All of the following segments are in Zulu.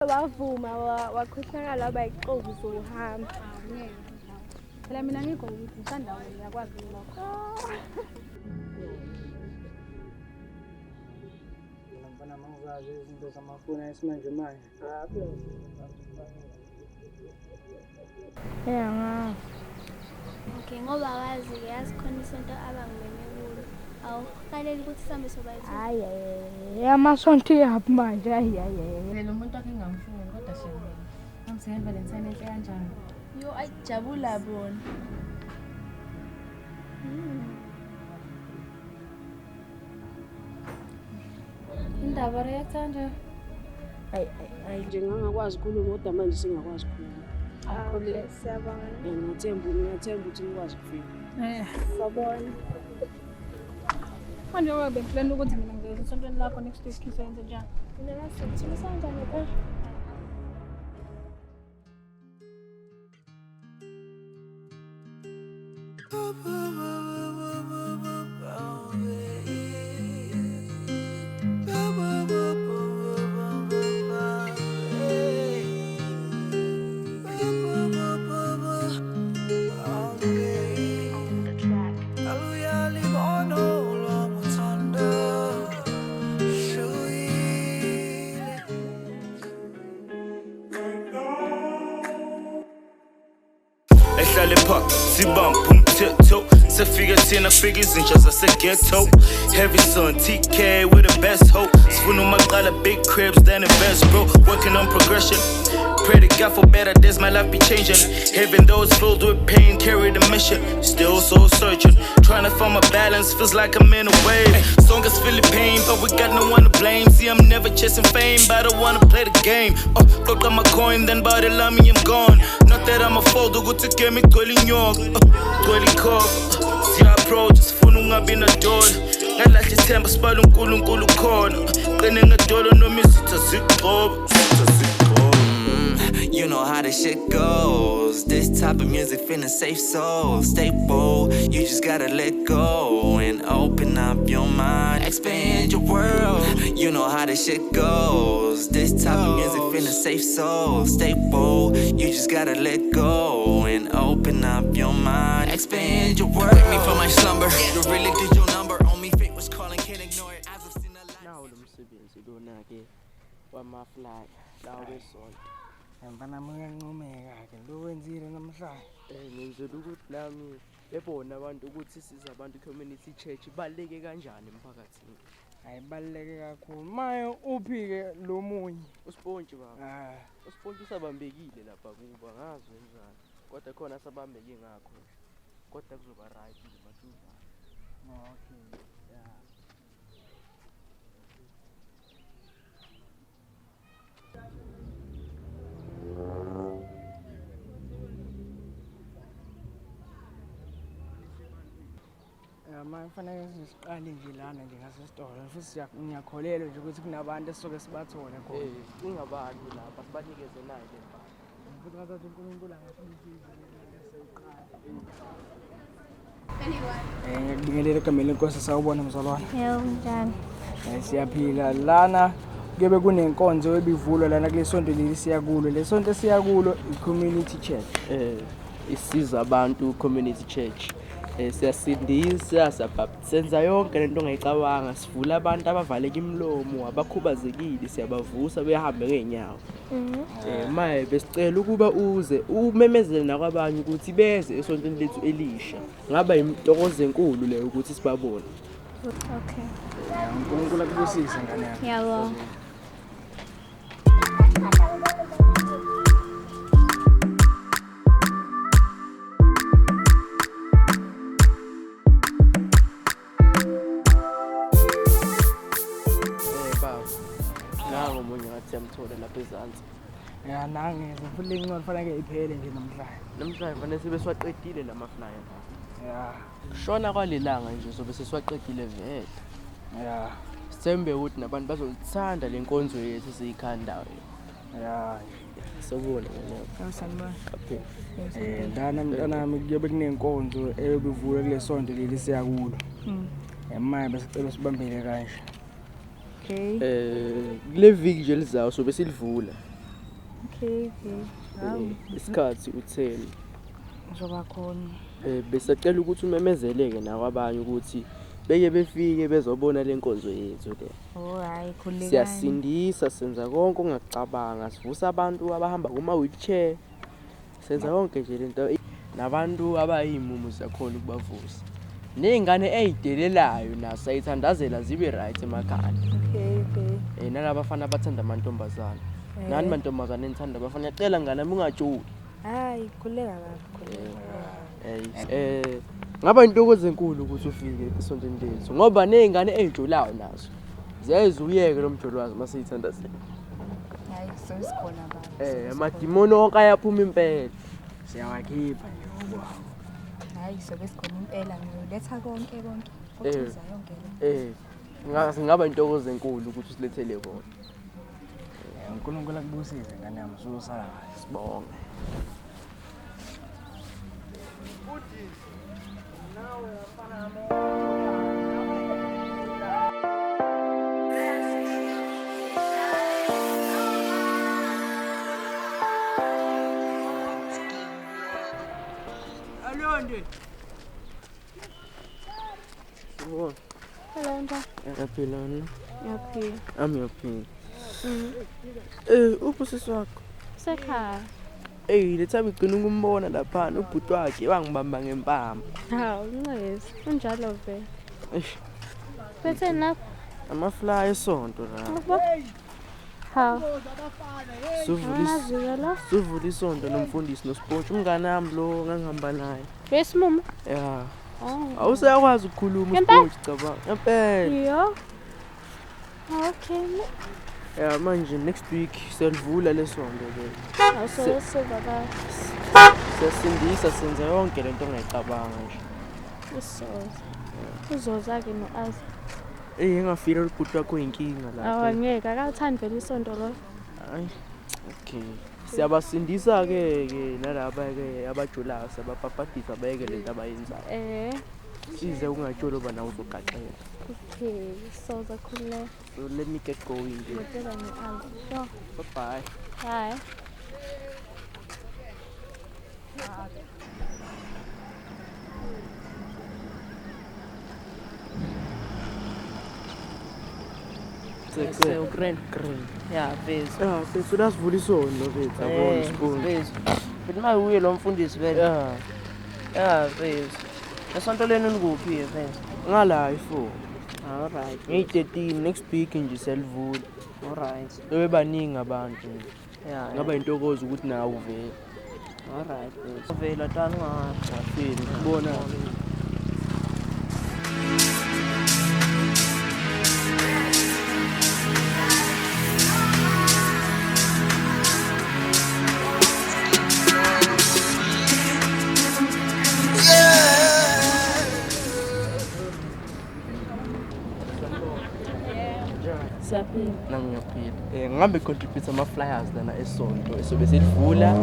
Wavuma wakhohlakala waba yixoki uzohamba. Phela mina ngikho ukuthi ngithanda wena, ngiyakwazi lokho. Mina mfana mangizazi izinto zamafoni esimanje manje. Yeah, Okay, ngoba wazi-ke yazi khona isonto abangimeme kulo. Awukaleli ukuthi sihambe sobayithu. Hayi hayi amasonto iyaphi manje? Hayi hayi hayi. Phela umuntu wakhe ngingamfuni kodwa shemini. Ngamthengela Valentine enhle kanjani? Yo, ayijabula bona. Indaba react kanje. Hayi hayi. Nje ngangakwazi ukukhuluma kodwa manje sengiyakwazi ukukhuluma. Okay, siyabonga. Ngiyathemba ukuthi ngikwazi ukufika. Sawubona. Manje ngoba bengiplana ukuthi mina ngizoza esontweni lakho next week ngizoyenza njani? Mina ngathi kanjani ke? Ehlale pha sibambe umthetho, sefike thina, fika izinja zase-ghetto. Heavy son TK with the best hope, sifuna umaqala big cribs then invest, bro. Working on progression. Pray to God for better days, my life be changing. Even though it's filled with pain, carry the mission. Still soul searching, trying to find my balance, feels like I'm in a wave. Song is feeling pain, but we got no one to blame. See, I'm never chasing fame, but I don't wanna play the game. Broke up my coin, then body love me, I'm gone. Not that I'm a fold, ukuthi game igcwele inyoka, gcwele ikhova. Siya-approach, sifuna ukungabi nadola. Ngalahla ithemba, sibala uNkulunkulu khona. Qine ngedolo noma izitha zigxoba, izitha zigxoba. You know how this shit goes. This type of music finna save souls. Stay bold, you just gotta let go and open up your mind, expand your world. You know how this shit goes. This type of music finna save souls. Stay bold, you just gotta let go and open up your mind, expand your world. Wake me from my slumber. The really did your number on me. Fate was calling, can't ignore it. Eyes have seen the light. Nawo lo msebenzi lona-ke wama-flyer lawa wesonto. Mfana uyancomeka-ke lo wenzile namhlanje. Ngenzela ukuthi nami bebone abantu ukuthi siza abantu community church ibaluleke kanjani emphakathini. Ayibaluleke kakhulu. Maye uphi-ke lo munye? Usipontshi baba. Ah, Usipontshi usabambekile lapha kuba ngazi wenzani. Kodwa khona asabambeke ngakho nje. Kodwa kuzoba right nje maduzane. Okay. Yeah. Manje kufanele siqale nje lana nje ngasesitolo futhi ngiyakholelwa nje ukuthi kunabantu esisuke sibathole khona. Singabantu lapha sibanikeze nayo le mpahla. Futhi ngazathi uNkulunkulu angasibusisa seyiqala. Ngiyakubingelela egameni lenkosi, sawubona mzalwane. Yebo, njani? Siyaphila lana, kuyobe kunenkonzo ebivulwa lana kule sonto leli siya kulo. Le sonto esiya kulo i-community church. Isiza abantu community church. Siyasindisa, senza yonke lento ongayicabanga, sivula abantu abavaleka imilomo, abakhubazekile, siyabavusa behambe ngeenyawo. Maye besicela ukuba uze umemezele nakwabanye ukuthi beze esontweni lethu elisha. Ngaba intokozo enkulu leyo ukuthi sibabone. Okay. uNkulunkulu akubusise ngane yami. Ngiyabonga. Baba, nangu omunye ngathi siyamthola lapha ezansi. Ya nangeze futhi le ncwadi kufanele iphele nje namhlanje. Namhlanje fanele sibe siwaqedile lama flyer la. Ya. Kushona kwalelanga nje sobe sesiwaqedile vele. Ya. Sithembe ukuthi nabantu bazolithanda le nkonzo yethu esiyikhandayo. Ya. Sawubona ngane. Sanibona. Kaphela. Lana mntanami kuyobe kunenkonzo eyobivulwa kule sonto leli siya kulo. Manje besicela sibambele kanje. Okay. Kule viki nje lizayo sobe silivula. Okay, okay. Hawu. Isikhathi u-10. Ngizoba khona. Besacela ukuthi umemezeleke nakwabanye ukuthi beke befike bezobona le nkonzo yethu le. Oh hayi, khulekani. Siyasindisa, senza konke ongakucabanga, sivusa abantu abahamba kuma-wheelchair. Senza yonke nje lento. Nabantu abayimumu siyakhona ukubavusa. Ney'ngane ey'delelayo nazo sayithandazela zibe right emakhaya. Okay, okay. Nalabafana abathanda amantombazane. Nani mantombazane enithanda abafana, ngiyacela ngane nami ungajoli. Hayi, khuleka baba, khuleka. Ngaba intokozo enkulu ukuthi ufike esontweni lethu ngoba ney'ngane ey'jolayo nazo ziyaye uyeke lo mjolo wazo mase yithandazela. Hayi, sesikhona baba. Amadimoni onke ayaphuma impela. Siyawakhipha nje okwawo. Hayi, sobe sikhona impela, ngiyoletha konke konke. Okuza yonke le. Singaba intokozo enkulu ukuthi usilethele kona. uNkulunkulu akubusise ngane yami, usala kahle. Sibonge. Alonde. Sibonge. Hello, Nta. Ngiyaphila wena? Ngiyaphila. Ami ngiyaphila. Uphi usisi wakho? Usekhaya. Eyi, le time ngigcina ukumbona laphana ubhuti wakhe wangibamba ngempama. Hawu, ncesi. Unjalo vele. Eish. Betheni lapho? Ama-fly esonto la. Hawu. Suvula isonto nomfundisi noSipotshi, umngane wami lo ngangihamba naye. Besimuma? Ya. Awuseyakwazi ukukhuluma uSipotshi, cabanga. Ngempela. Yo. Okay. Ya, manje next week siyalivula lesonto ke. Awusosuka. Siyasindisa, senza yonke lento ongayicabanga nje. Usoza. Uzoza ke no-Aza. Engafika ubhuti wakho inkinga lapha. Awu angeke, akawuthandi vele isonto lo. Hayi. Okay. Siyabasindisa ke ke nalaba ke abajolayo, siyababhabhadisa bayeke lento abayenzayo. Size ungajoli oba nawe uzogaxela. Okay, soza khululeka. So let me get going. Sure. Bye bye. Bye. Green. Green. Ya, mfethu. Ya, mfethu lasivula isonto mfethu, yabona isibongo. Mfethu. Futhi maye uye lo mfundisi vele. Ya. Ya, mfethu. Esonto lenu nikuphi mfethu? Ngala i4. All right. Ngiyi-13 next week nje siyalivula. All right. Bebe baningi abantu nje. Ya. Ngaba intokozo ukuthi nawe uvele. All right. Vele tani ngafeli. Ngibona. Nami ngiyaphila. Ngihambe contribute ama flyers lana esonto esobe selivula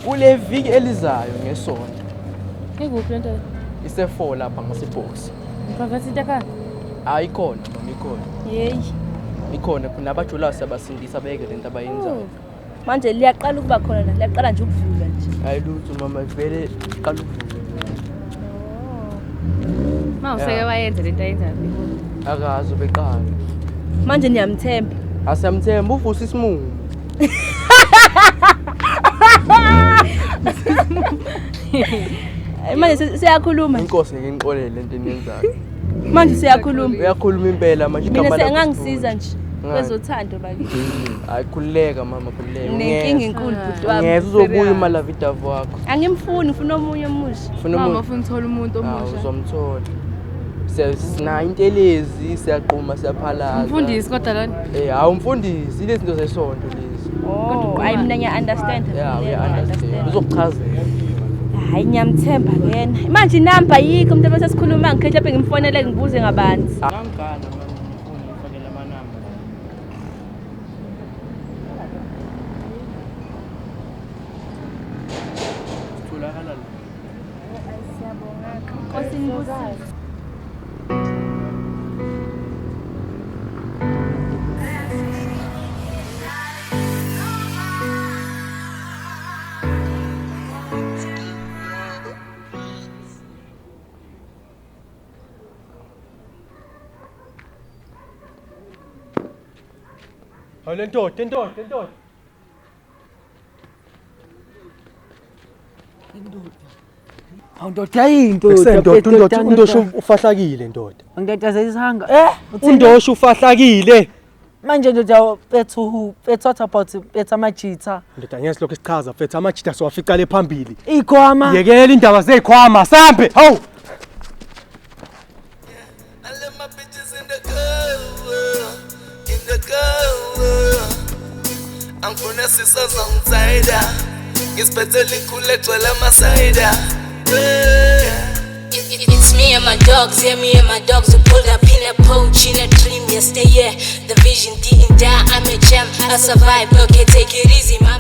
kule viki elizayo ngesonto. Ikuphi lento? Ise4 lapha ngasebox. Phakathi into Hayi ikhona mama, ikhona. Hey. Ikhona khona abajolayo siyabasindisa bayeke lento abayenzayo. Manje liyaqala ukuba khona la, liyaqala nje ukuvula nje. Hayi lutho mama, vele qala ukuvula. Ma useke wayenza lento ayenzayo. Akazi beqala. Manje niyamthemba. Asiyamthemba, uvusa isimumu. Manje siyakhuluma. Inkosi ngeke ngixolele lento eniyenzayo. Manje siyakhuluma. Uyakhuluma impela manje igama lakho. Mina sengangisiza nje kwezothando bakithi. Hayi khululeka mama, khululeka. Nenkinga enkulu bhuti wami. Ngeke uzobuya umalavidavu wakho. Angimfuni, ufuna omunye omusha. Mama ufuna uthola umuntu omusha. Uzomthola. Sinayo intelezi, siyaqhuma, siyaphalaza. Umfundisi kodwa lona. Hawu umfundisi, lezi zinto zesonto lezi. Oh, hayi mina ngiya understand. Yeah, uya understand. Uzokuchazela. Hayi ngiyamthemba kuyena. Manje inamba yikho umuntu bese sikhuluma ngikhethe lapha ngimfonele ngibuze ngabanzi. Angigana manje ngifuna ngifakele amanamba. Sitholakala la. Siyabonga. Nkosi nibusise. Hawu le ndoda, indoda, indoda. Hawu ndoda yinto. Ndoda, undoda, undosho ufahlakile ndoda. Ndoda seyisihanga. Eh, uthini? Undosho ufahlakile. Manje ndoda bethu bethu what about bethu amajitha? Ndoda ngeke silokhu sichaza mfethu amajita siwafica le phambili. Ikhwama. Yekela indaba zezikhwama, sambe. Hawu. In the go angifuna sisazongitsayida ngisiphethe likhulu egcwele amasayida. It's me and my dogs, yeah, me and my dogs. We pulled up in a poach, in a dream, yes, stay, yeah. The vision didn't die, I'm a champ, I survived. Okay, take it easy, mama.